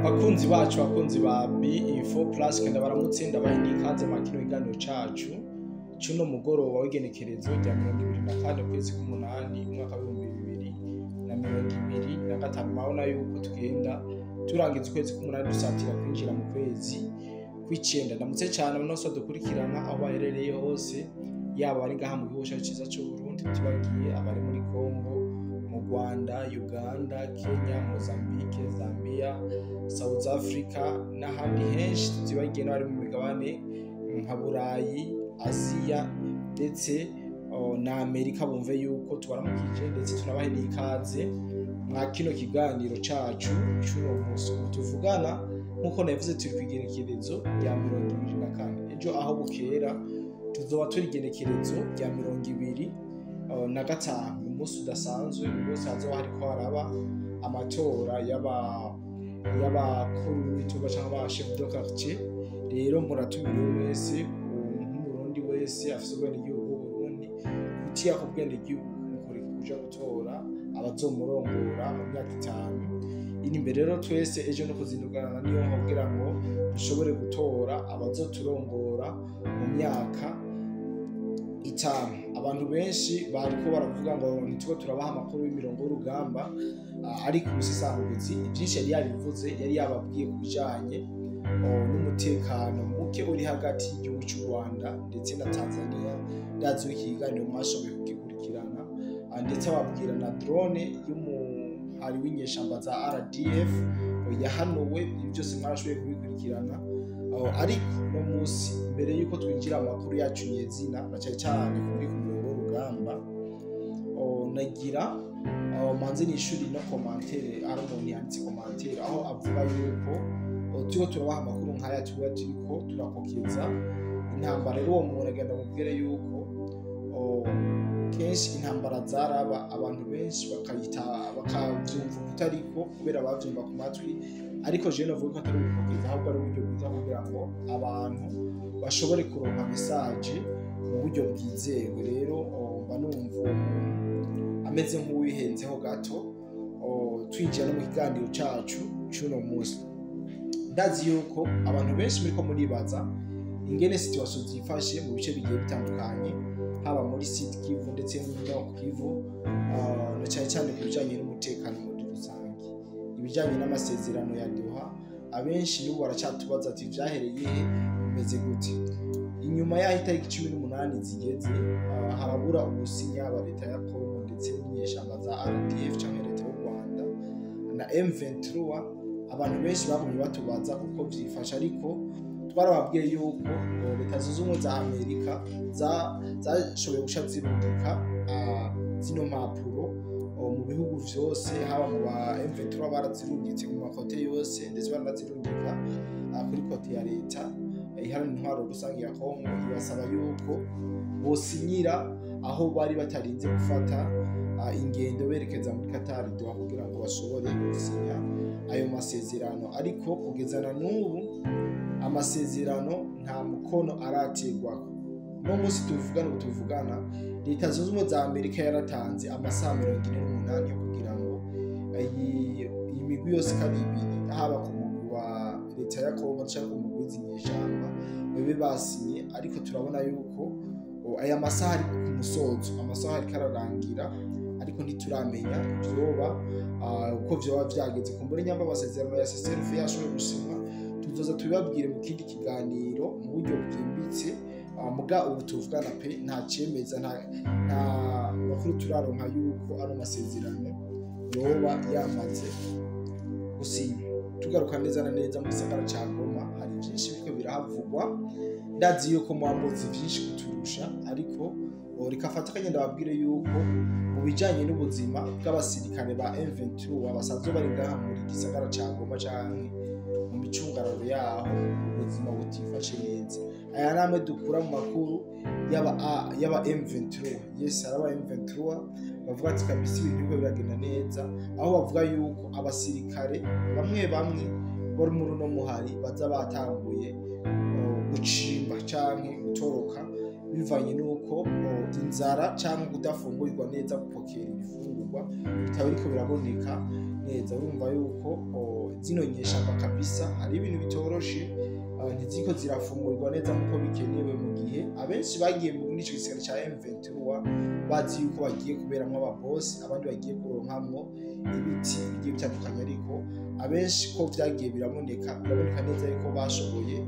Bakunzi bacu, bakunzi ba B Info Plus, kenda baramutse, ndabaha n'ikaze mwa kino kiganiro cacu c'uno mugoroba w'igenekerezo rya 24 ukwezi k'umunani umwaka w'2025. Murabona yuko tugenda turangiza ukwezi k'umunani, dusatira kwinjira mu kwezi kw'icenda. Ndamutse cane abantu bose badukurikirana aho baherereye hose, yaba abari ngaha mu gihugu cacu ciza c'Uburundi, tutibagiye abari muri Congo, mu Rwanda, Uganda, Kenya, Mozambique, Zambia, South Africa n'ahandi henshi, tutibagiye n'abari mu migabane nka Burayi, Aziya ndetse na Amerika. Bumve yuko tubaramukije ndetse tunabahe n'ikaze mwa kino kiganiro cacu c'uno musi. Ubu tuvugana, nk'uko nabivuze, turi kw'igenekerezo rya 24. Ejo aho bukera tuzoba turi igenekerezo rya 25, umunsi udasanzwe, umunsi hazoba hariko haraba amatora y'abakuru b'imitumba canke aba chef de quartier. Rero muratumiriwe mwese, nk'Umurundi wese afise ubwenegihugu bw'Uburundi, kutiyaka ubwenegihugu mu kureka kuja gutora abazomurongora mu myaka 5 iri imbere. Rero twese ejo no kuzindukana niyo kugira ngo dushobore gutora abazoturongora mu myaka 5. Abantu benshi bariko baravuga ngo ntituko turabaha amakuru y'imirongo y'urugamba, ariko umusesanguzi ivyinshi yari yabivuze, yari yababwiye ku bijanye n'umutekano muke uri hagati y'igihugu c'u Rwanda ndetse na Tanzania. Ndazi iki kiganiro mwashoboye kugikurikirana, ndetse ababwira na drone y'umuhari w'inyeshamba za RDF yahanuwe. Ibi byose mwarashoboye kubikurikirana. Ariko uno munsi, mbere yuko twinjira amakuru yacu nyezina na cane cane kuri ku murongo w'urugamba, nagira manze nishuri no commentaire. Ari umuntu yanditse commentaire aho avuga yuko turiko turabaha amakuru nk'aya tuba turiko turakokeza intambara. Rero uwo muntu agenda mubwire yuko kenshi intambara zaraba, abantu benshi bakayita bakavyumva kutariko kubera bavyumva ku matwi. Ariko jewe novuga ko atari ugukokeza, ahubwo ari uburyo bwiza kugira ngo abantu bashobore kuronka message mu buryo bwizewe. Rero mba numva uwo muntu ameze nk'uwihenzeho gato. Twinjira no mu kiganiro cacu c'uno munsi, ndazi yuko abantu benshi muriko muribaza ingene situation zifashe mu bice bigiye bitandukanye, haba muri Sud Kivu ndetse no muri Nord Kivu, na cyane cyane ku bijanye n'umutekano muri rusange, ibijanye n'amasezerano ya Doha. Abenshi n'ubu baracatubaza ati: "Vyahereye he? Bimeze gute?" Inyuma y'aho itariki 18 zigeze, harabura ugusinya aba leta ya Congo ndetse n'inyeshamba za RDF canke leta y'u Rwanda na M23, abantu benshi bagumye batubaza uko vyifashe. Ariko twarababwiye yuko Leta Zunze Ubumwe za Amerika zashoboye guca zirungika zino mpapuro mu bihugu vyose, haba mu ba M23 barazirungitse mu ma côté yose, ndetse baranazirungika kuri côté ya leta iharanira intwaro rusange ya Congo, ibasaba yuko bosinyira aho bari batarinze gufata ingendo berekeza muri Qatar Doha kugira ngo bashobore gusinya ayo masezerano. Ariko kugeza na n'ubu amasezerano nta mukono araterwako. Uno munsi tuvugana, ubu tuvugana, Leta Zunze Ubumwe za Amerika yaratanze amasaha 48 yo kugira ngo iyi migwi yose uko ari ibiri, haba ku mugwi wa leta ya Congo canke ku mugwi w'izi nyeshamba, babe basinye. Ariko turabona yuko aya masaha ari ku musozo, amasaha ariko ararangira, ariko ntituramenya ivyoba uko vyoba vyageze. Kumbure nyamba amasezerano ya cessez-le-feu yashoboye gusinywa, tuzoza tubibabwire mu kindi kiganiro mu buryo bwimbitse. Muga ubu tuvugana pe nta cemeza, nta makuru turaronka yuko ano masezerano yoba yamaze gusinywa. Tugaruka neza na neza mu gisagara ca Goma, hari vyinshi biriko birahavugwa. Ndazi yuko muba muzi vyinshi kuturusha, ariko reka fata akanya ndababwire yuko mu bijanye n'ubuzima bw'abasirikare ba M23 basanzwe bari ngaha muri gisagara ca Goma canke mu micungararo yaho, ubuzima butifashe neza. Aya namwe dukura mu makuru y'aba M23. Yes, hari aba M23 bavuga ati kabisa ibintu biriko biragenda neza, aho bavuga yuko abasirikare bamwe bamwe bari muri uno muhari baza batanguye gucimba canke gutoroka. bivanye n'uko inzara cyangwa kudafungurirwa neza, gupokera ibifungurwa bitaba biriko biraboneka neza. Urumva yuko zino nyeshamba kabisa hari ibintu bitoroshe, ntiziko zirafungurirwa neza nk'uko bikenewe, mu gihe abenshi bagiye muri ico gisirikare ca M23 bazi yuko bagiye kuberamwo ababosi, abandi bagiye kuronkamwo ibiti bigiye bitandukanye, ariko abenshi ko vyagiye biraboneka neza yuko bashoboye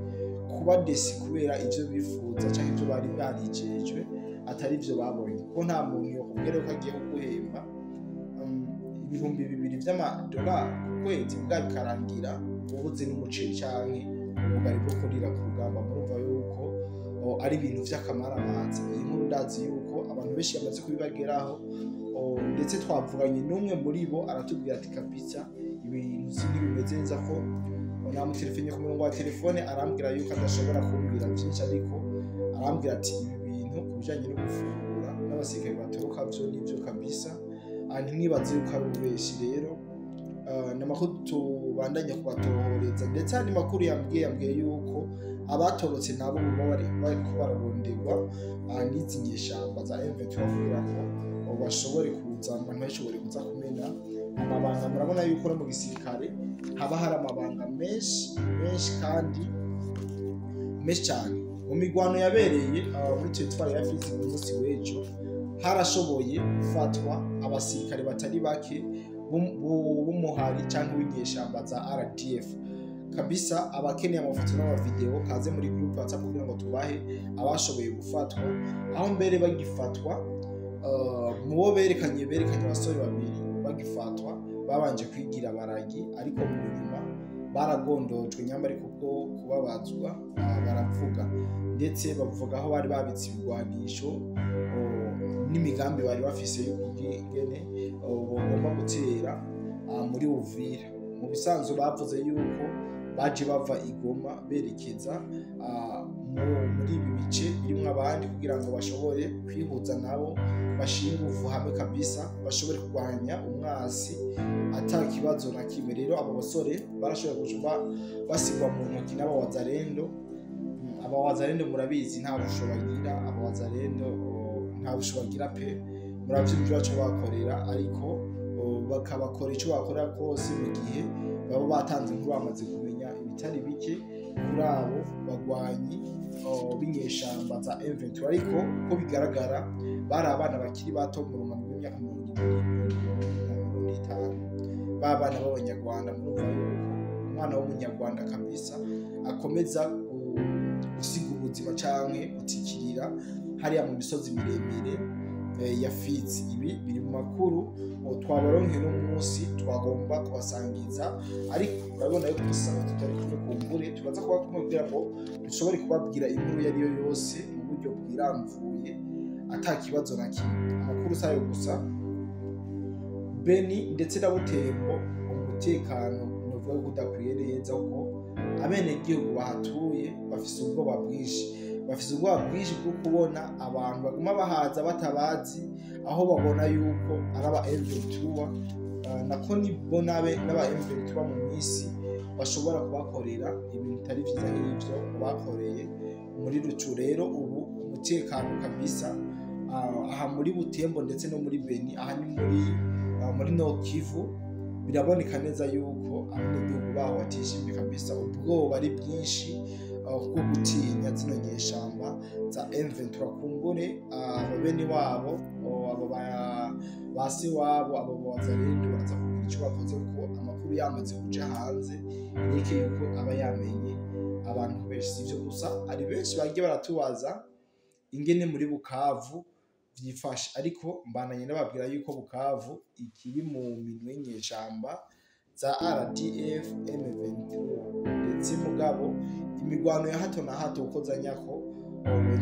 kuba desi kubera ivyo bifuza canke ivyo bari barijejwe atari ivyo babonye, kuko nta muntu yokubwira ko agiye kuguhemba 2000 vy'amadolari ku kwezi, bwa bikarangira ubuze n'umuceri canke ubugari bwo kurira ku rugamba. Murumva yuko ari ibintu vy'akamaramaza. Iyi nkuru ndazi yuko abantu benshi bamaze kubibageraho, ndetse twavuganye n'umwe muri bo aratubwira ati kabisa ibintu si ntibimeze neza, ko namutelefone ku murongo wa telefone arambwira yuko adashobora kumbwira byinshi, ariko arambwira ati ibi bintu ku bijanye no gufungura n'abasirikare batoroka vyo nivyo kabisa, ntimwibaze yuko ari ububeshi. Rero ni amakuru tubandanya kubatohoreza, ndetse andi makuru yambwiye yuko abatorotse nabo baba bariko bararonderwa n'izi nyeshamba za M23 kugira ngo bashobore kuza, abantu bashobore kuza kumena amabanga. Murabona yuko no mu gisirikare haba hari amabanga menshi menshi kandi menshi cyane. Mu migwano yabereye muri teritwari ya Fizi mu munsi w'ejo, harashoboye gufatwa abasirikare batari bake b'umuhari cyangwa w'inyeshamba za RDF kabisa. Abakeneye amafoto n'amavideo kaze muri group WhatsApp kugira ngo tubahe abashoboye gufatwa, aho mbere bagifatwa mu bo berekanye abasore babiri bagifatwa babanje kwigira baragi, ariko mu nyuma baragondojwe nyamba ariko kubwo kubabazwa baravuga, ndetse bavuga aho bari babitse ibigwanisho n'imigambi bari bafise y'ukugene bagomba gutera muri Uvira. Mu bisanzwe bavuze yuko baje bava i Goma berekeza muri ibi bice birimwo abandi kugira ngo bashobore kwihuza nabo, bashinge inguvu hamwe kabisa, bashobore kurwanya umwasi ata kibazo na kimwe. Rero abo basore barashoboye guca basigwa mu ntoki n'aba wazalendo. Aba wazalendo murabizi nta busho bagira, aba wazalendo nta busho bagira pe, muravyo ivyo baca bakorera, ariko bakabakora ico bakora kose mu gihe baba batanze inkuru, bamaze kumenya ibitari bike kuri abo bagwanyi b'inyeshamba za M23. Ariko uko bigaragara bari abana bakiri bato mu rungano rw'imyaka 25, b'abana b'abanyarwanda. Murumva yuko umwana w'umunyarwanda kabisa akomeza gusiga ubuzima canke gutikirira hariya mu misozi miremire ya Fizi. Ibi biri mu makuru twabaronke no munsi twagomba kubasangiza, ariko urabona yuko dusanga tutari kumwe kumbure, turaza kuba kumwe kugira ngo dushobore kubabwira inkuru iyo ariyo yose mu buryo bwiramvuye ata kibazo na kimwe. Amakuru sayo gusa, Beni ndetse na Butembo umutekano novuga ko udakwiye neza, kuko abenegihugu bahatuye bafise ubwoba bwinshi, bafise ubwoba bwinshi bwo kubona abantu baguma bahaza batabazi, aho babona yuko ari aba M23 nako nibo n'aba M23 mu minsi bashobora kubakorera ibintu bitari vyiza nk'ivyo bakoreye muri Rucu. Rero ubu umutekano kabisa aha muri Butembo ndetse no muri Beni, aha ni muri Nord Kivu, biraboneka neza yuko abenegihugu baho batishimye kabisa, ubwoba ari bwinshi bwo gutinya zino nyeshamba za M23. Kumbure ababene wabo, abo base wabo, abo bazalendo baraza kugira ico bakoze, kuko amakuru yamaze kuja hanze yeke yuko aba yamenye abantu benshi. Sivyo gusa, ari benshi bagiye baratubaza ingene muri Bukavu vyifashe, ariko mbananye nababwira yuko Bukavu ikiri mu minwe y'inyeshamba za RDF M23, ndetse mugabo imigwano ya hato na hato uko zanyako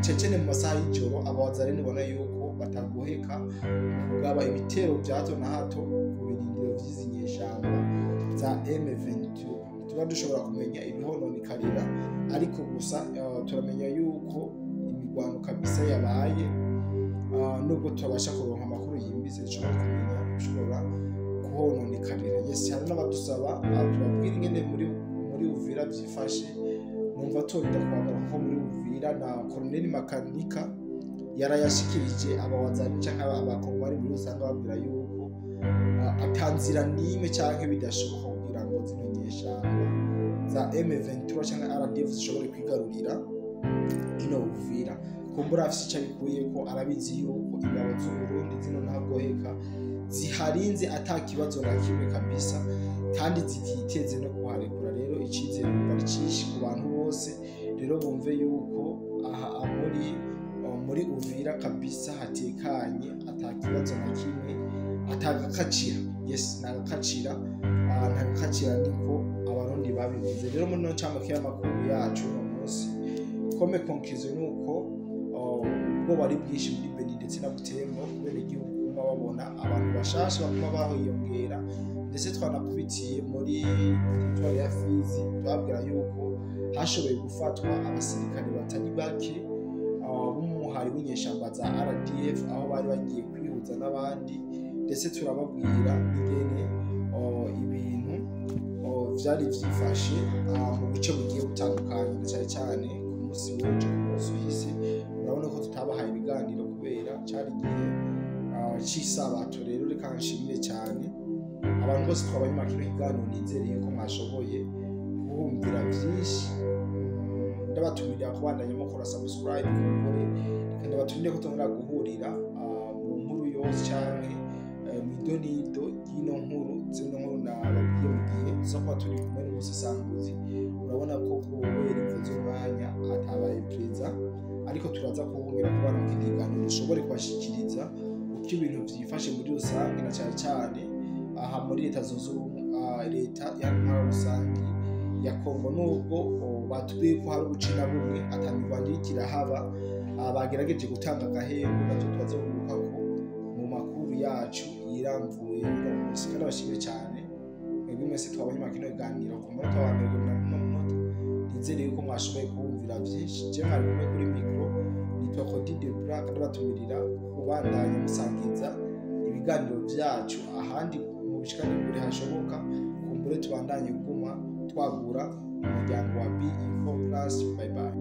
cecene mu masaha y'ijoro, abawazalendo ubona yuko batagoheka kugaba ibitero vya hato na hato ku birindiro vy'izi nyeshamba za M23. Tuba dushobora kumenya ibihononekarira, ariko gusa turamenya yuko imigwano kabisa yabaye, nubwo tutabasha kuronka amakuru yimbitse dushobora kumenya bishobora kuhononekarira. Yes, hari n'abadusaba tubabwira ingene muri Uvira vyifashe. Numva turinda kuhagara, kuko muri Uvira na Colonel Makanika Yarayashikirije abawazani canke abakongomani muri rusange, babwira yuko atanzira n'imwe canke bidashoboka kugira ngo zino nyeshamba za M23 canke RDF zishobore kwigarurira ino Uvira. Kumbura afise ico abikuye ko arabizi yuko ingabo z'u Burundi zino ntabwoheka ziharinze ata kibazo na kimwe kabisa, kandi zititeze no kuharekura. Rero icizere ari cinshi ku bantu bose, rero bumve yuko aha muri Uvira kabisa hatekanye, ata kibazo na kimwe, atagakacira. Yes, ntagakacira, ntagakacira, niko Abarundi babivuze. Rero muri no ncamake y'amakuru yacu uno munsi, comme conclusion, nuko ubwoba ari bwinshi muri Beni ndetse na Butembo kubera igihugu kuguma babona abantu bashasha baguma bahiyongera. Ndetse twanakubitiye muri territoire ya Fizi, twabwira yuko hashoboye gufatwa abasirikare batari bake b'umuhari w'inyeshamba za RDF, aho bari bagiye kwihuza n'abandi. Ndetse turababwira ingene ibintu vyari vyifashe mu bice bugiye butandukanye, na cyane cyane ku munsi w'ejo. Ku munsi uhise urabona ko tutabahaye ibiganiro kubera cari igihe c'isabato. Rero reka nshimire cyane abantu bose twabanye muri kino kiganiro, nizere yuko mwashoboye kuhumvira vyinshi. Ndabatumirira kubandanya mukora subscribe kumbure, reka ndabatumire ko tongera guhurira mu nkuru yose canke mw'idonido y'ino nkuru, zino nkuru nababwiye, mu gihe tuza kuba turi kumwe n'umusesanguzi. Urabona ko kubera imvo z'umwanya atabaye perezida, ariko turaza kuhongera kubana mu kindi kiganiro, dushobore kubashikiriza uko ibintu vyifashe muri rusange, na cane cane aha muri Leta Zunze Ubumwe, Leta Iharanira Rusange ya Kongo. Nubwo batubwiye ko hari ubuce na bumwe ata mirwano iriko irahaba, bagerageje gutanga agahembo, navyo turaza kugaruka ko mu makuru yacu yiramvuye uno munsi. Kandi abashimire cyane mwebwe mwese twabonye muri kino kiganiro ku munota wa mbere na muno munota. Nizere yuko mwashoboye kuwumvira vyinshi. Je mwari kumwe kuri micro nitwa Cody de Black, ndabatumirira kubandanya musangiza ibiganiro vyacu ahandi mu bishikane kure hashoboka, kumbure tubandanye kuguma twagura umuryango wa B Info Plus. Bye bye.